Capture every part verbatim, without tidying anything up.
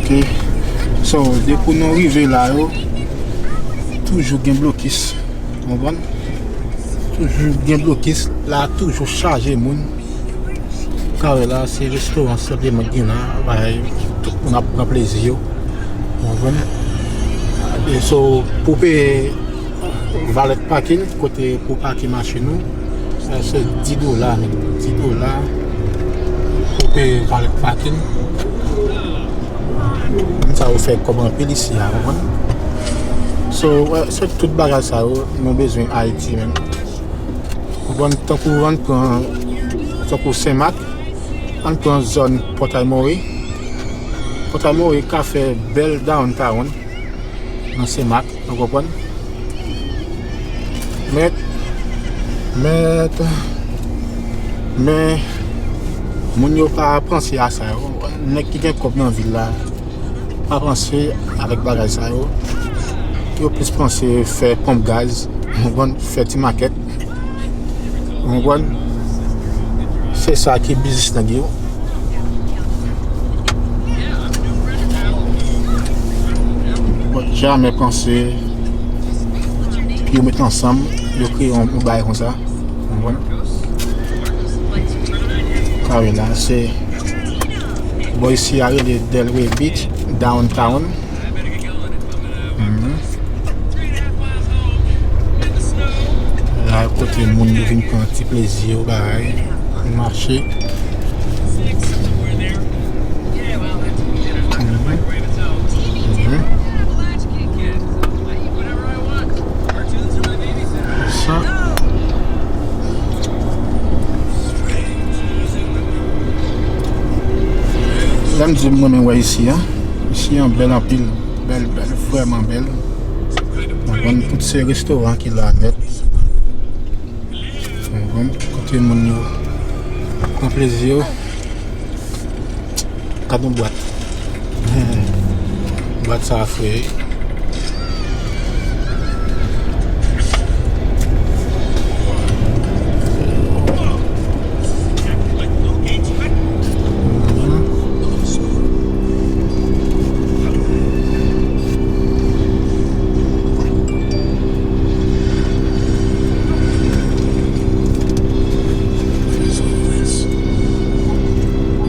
So, depi nou rive la yo, toujou gen blokis. Ou konprann? Toujou gen blokis. La toujou chaje moun. Kare la, se restoran senpleman ki gen la. Bagay, tout moun ap pran plezi yo. Ou konprann? E so, pou peye valet pakin, kote pou pake machin ou, sa se dis dola, men. Dis dola pou peye valet pakin. Moun sa yo fè kòb anpil isi a, ou konprann? So, wè, se tout bagay sa yo nou bezwen Ayiti, men. Ou konprann, tankou ann pran, tankou Senmak, ann pran zòn Pòtay More. Pòtay More ka fè bèl downtown nan Senmak, ou konprann? Men, men, men, moun yo pa panse a sa, ou konprann? Nèg ki gen kòb nan vil la, pa panse avèk bagay sa yo. Yo plis panse fè ponp gaz, ou konprann, fè ti makèt. Ou konprann? Se sa ki biznis nèg yo. Bon, jamè panse pou yo met ansanm, yo kreye yon, yon bagay konsa. Ou konprann? Kare la, se bò isi a rele Delray Beach, downtown. Mhm. La, kote moun yo vin pran ti plezi yo, bagay, mache. Mhm. Mhm. Sa. Lè m di m renmen wè isi a, isi a bèl anpil, bèl, bèl, vrèman bèl. Ou konprann, tout se restoran ki la nèt. Ou konprann, kote moun yo pran plezi yo. Gad yon bwat. Bwat sa fre.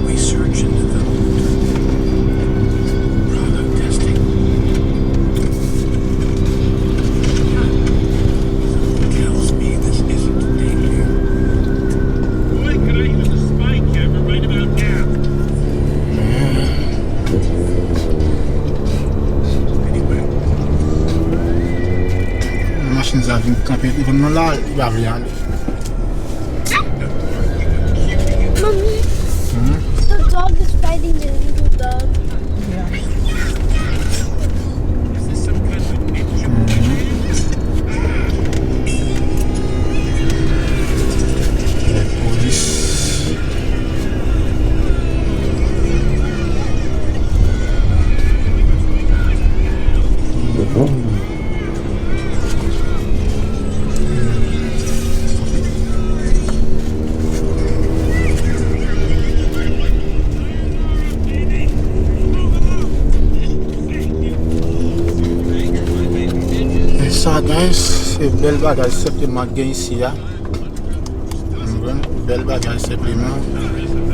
Research and development. Product testing. Something tells me this isn't daycare. Boy, could I use a spy camera right about now. Anyway. Machin sa vin kanpe devan nan la, li pa vle ale. Mommy, the dog is fighting the little dog. Yeah. Lapolis. E sa, guys, se bèl bagay senpleman gen isi a. Bèl bagay senpleman.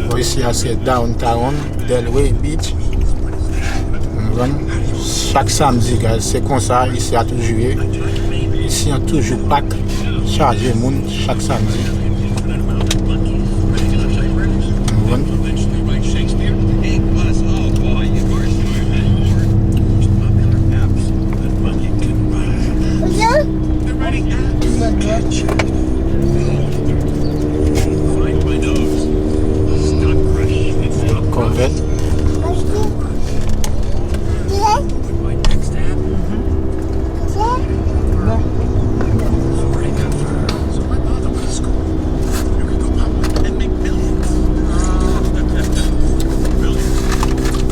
Bon, isi a se downtown, Delray Beach. Ou konprann? Chak samdi, guys, se konsa isi a toujou ye. Isi a toujou pak, chaje moun chak samdi. Ou konprann? Kòvèt.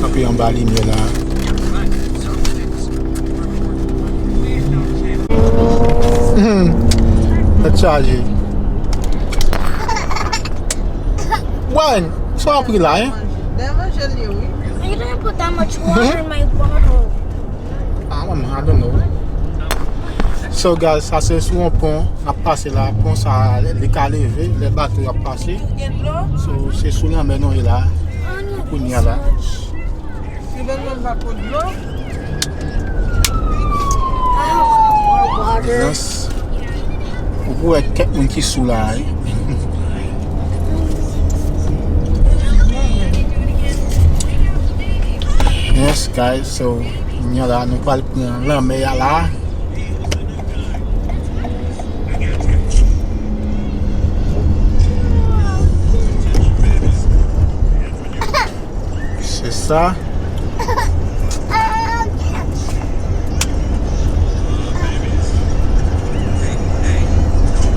Kanpe anba limyè la. Hmm. Tèt chaje. Bwè, sa w ap ri la, en? Dèyè manje l ye, wi. Put that much water in my bottle. Ah, mama, I don't know. So, guys, sa se sou yon pon n ap pase la. Pon sa, li ka leve, lè bato ap pase. So, se sou lanmè nou ye la. Kounye a la. Steven menm pa pot dlo. Yes. Ou pou wè kèk moun ki sou la, wi. Yes, guys, so, kounye a la, nou pral pran lanmè a la. Se sa.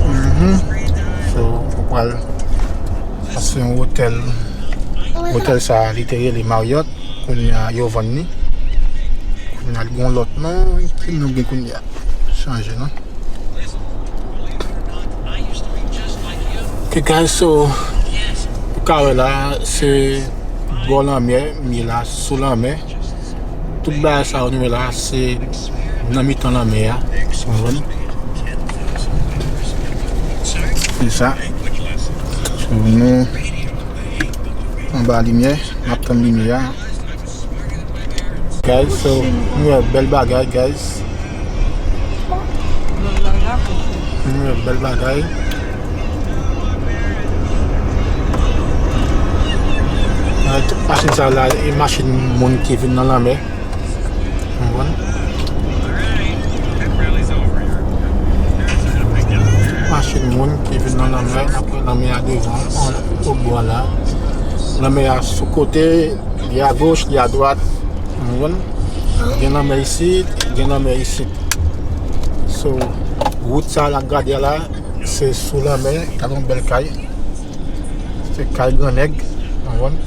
Mhm. So, ou pral pase yon otèl. Otèl sa, li te rele Marriott. Kounye a, yo vann li. Kounye a, li gen yon lòt non. Ki non gen kounye a? Chanje non. Ok, guys, so, ou ka wè la, se bò lanmè, m ye la, sou lanmè. Tout bagay sa yo nou wè la, se nan mitan lanmè a. Ou konprann? Se sa. So, nou anba limyè, n ap tann limyè a. Guys, so, nou wè bèl bagay, guys. Nou wè bèl bagay. Alright, machin sa la, e machin moun ki vin nan lanmè. Ou konprann? Machin moun ki vin nan lanmè, n ap wè lanmè a devan, an, o bò la. Lanmè a sou kote, li agoch, li adwat. Ou konprann? Gen lanmè isit, gen lanmè isit. So, wout sa l ap gade a la, se sou lanmè, gade yon bèl kay. Se kay gran nèg, ou konprann?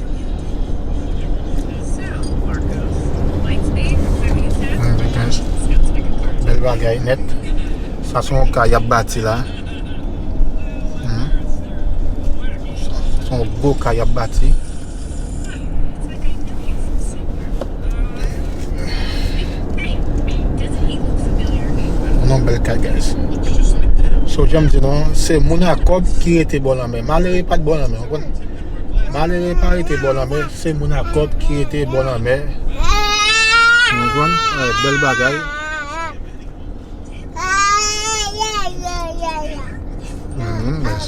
Bèl bagay nèt. Sa se yon kay y ap bati la. Hmm. Se yon gwo kay y ap bati. Non, bèl kay, guys. So, jan m di nou, se moun ak kòb ki rete bò lanmè. Malere pa t bò lanmè, ou konprann? Malere pa rete bò lanmè, se moun ak kòb ki rete bò lanmè. Ou konprann? Alright, bèl bagay. Mhm, yes.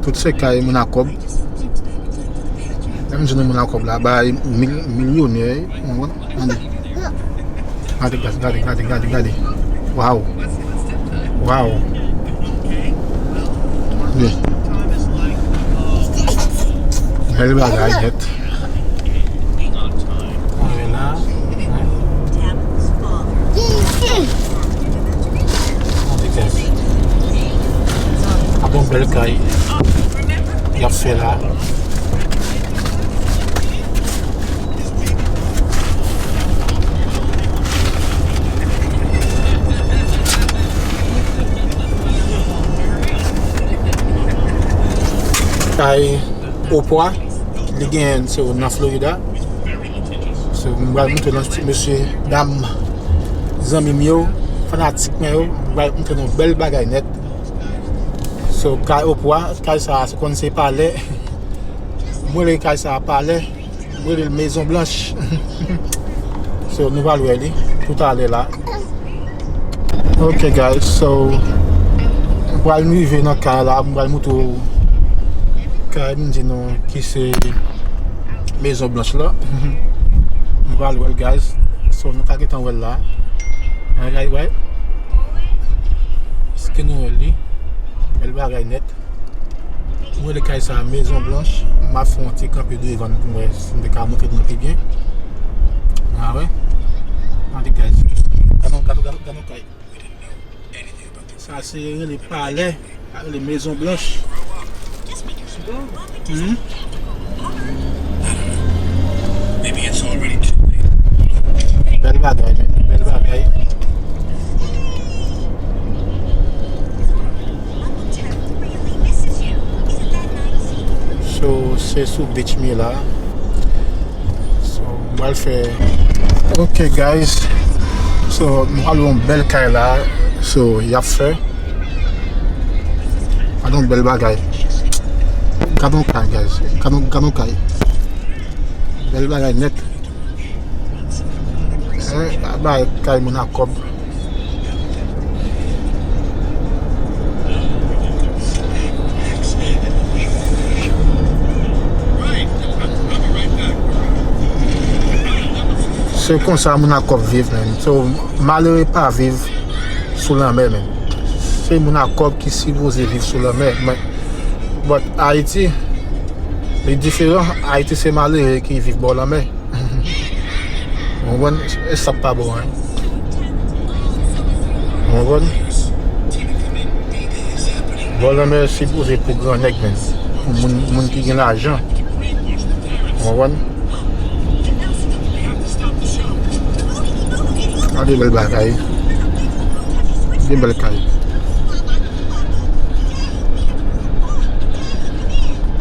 Tout se kay moun ak kòb. Menm jan moun ak kòb la bay mil, milyonè, ou konprann? Gade. Gade, gade, gade, gade, gade. Waw. Waw. Wi. Bèl bagay nèt. Mwen la. Ap yon bèl kay y ap fè la. Kay Oprah, li genyen se nan Florida. So, m pral montre nou ti mesye, dam, zanmi m yo, fanatik mwen yo, m pral montre nou bèl bagay nèt. So, kay Oprah, kay sa a, se konn se palè. M rele kay sa a palè. M rele l Mezon Blanch. So, nou pral wè li toutalè la. Ok, guys, so, m pral rive nan kay la, m pral montre w kay m di nou ki se Mezon Blanch la. Nou pral wè l, guys. So, nou ka gentan wè l la. Alright, wè. Èske nou wè li? Bèl bagay nèt. Mwen, le kay sa, Mezon Blanch. M ap fè yon ti kanpe devan l pou m wè si m te ka montre nou pi byen. A wè. Gade, guys. Gade, gade, gade, gade kay. Sa se rele palè, sa rele Mezon Blanch. Mhm. Bèl bagay, men. Bèl bagay. So, se sou beach m ye la. So, Pral fè. Ok, guys. So, nou pral yon bèl kay la. So, y ap fè. Gade yon bèl bagay. Gade yon kay, guys. Gade yon, gade yon kay. Bèl bagay nèt. Eh, bay kay moun ak kòb. Se konsa moun ak kòb viv, menm. So, malere pa viv sou lanmè, menm. Se moun ak kòb ki sipoze viv sou lanmè. Men, but Ayiti, li diferan. Ayiti, se malere ki viv bò lanmè. Ou konprann? E sa k pa bon, hein? Ou konprann? Bò lanmè sipoze pou gran nèg, menm. Pou moun, moun ki gen lajan. Ou konprann? Gade bèl bagay. Gade bèl kay.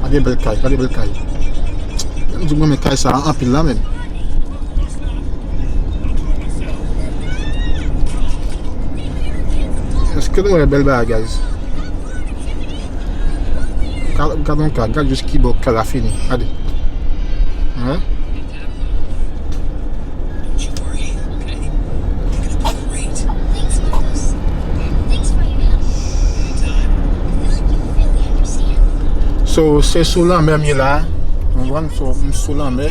Gade bèl kay, gade bèl kay. M di mwen renmen kay sa a anpil la, menm. Èske nou wè bèl bagay, guys? Gad, gad yon kay, gad jis kibò kay la fini. Gade. Hein? So, se sou lanmè m ye la. Ou konprann? So, m sou lanmè.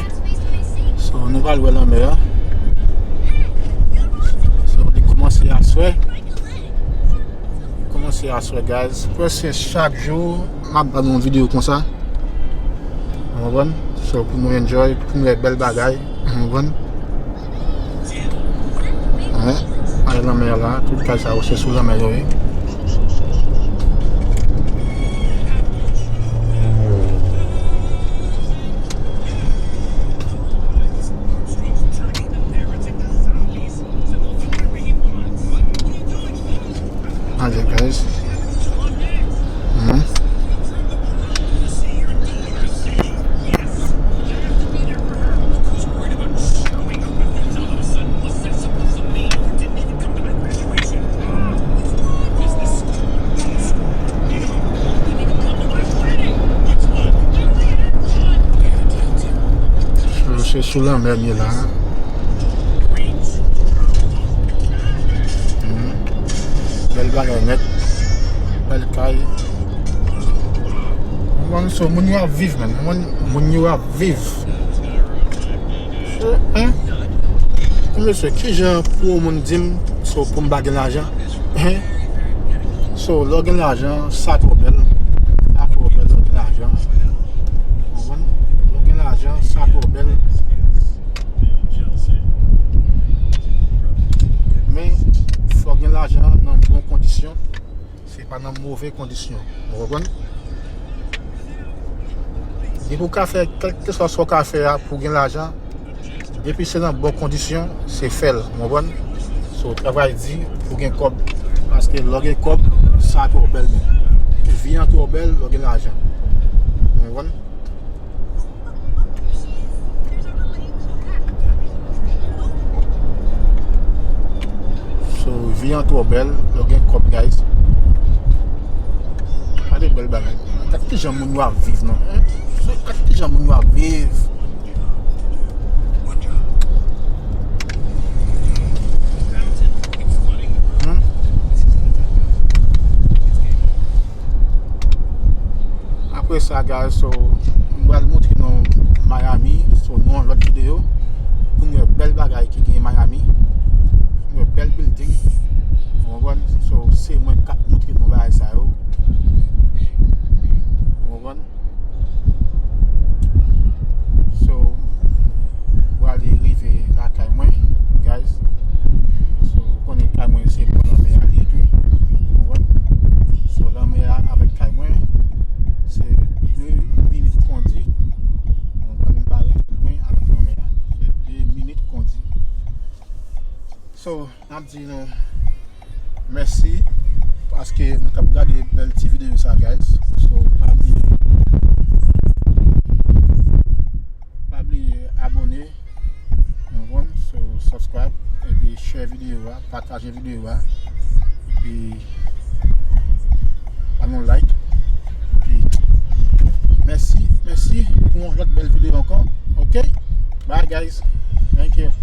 So, nou pral wè lanmè a. So, li kòmanse aswè. Li kòmanse aswè, guys. Prèske chak jou, m ap ba nou yon videyo konsa. Ou konprann? So, pou nou enjoy, pou nou wè bèl bagay. Ou konprann? Wi. Gade lanmè a la, tout kay sa yo se sou lanmè yo ye. Gade, guys. Mhm. So, se sou lanmè m ye la. Mhm. Bèl bagay nèt. Bèl kay. Ou konprann? So, moun yo ap viv, menm. Ou konprann? Moun yo ap viv. So, hein? Mesye, kijan pou yon moun di m, so, pou m pa gen lajan? Hein? So, lè w gen lajan, sa twò bèl. Sa twò bèl lè w gen lajan. Ou konprann? Lè w gen lajan, sa twò bèl. Men, fò w gen lajan nan bon kondisyon, se pa nan move kondisyon. Ou konprann? Depi w ka fè, kèlkeswa sa w ka fè a pou w gen lajan, depi se nan bon kondisyon, se fè l. Ou konprann? So, travay di pou w gen kòb. Paske lè w gen kòb, sa twò bèl menm. Vi an twò bèl, lè w gen lajan. Ou konprann? So, vi an twò bèl, lè w gen kòb, guys. Gade bèl bagay. Gad kijan moun yo ap viv, non. Hein? So, gad kijan moun yo ap viv. Hmm? Apre sa, guys, so, m pral montre nou Miami, so, nan yon lòt videyo, pou nou wè bèl bagay ki gen Miami, pou nou wè bèl building, ou konprann? So, se mwen k ap montre nou bagay sa yo, ou konprann? So, m prale rive lakay mwen, guys. So, ou konnen kay mwen se bò lanmè a li ye tou. Ou konprann? So, lanmè a avèk kay mwen, se de minit kondi. Ou konprann? M pa rete lwen avèk lanmè a. Se de minit kondi. So, n ap di nou mèsi paske nou t ap gade bèl ti videyo sa, guys. So, pa bliye, pa bliye abòne, share videyo a, pataje videyo a. Epi, ba nou like. Epi, mèsi, mèsi pou yon lòt bèl videyo ankò. Ok? Bye, guys. Thank you.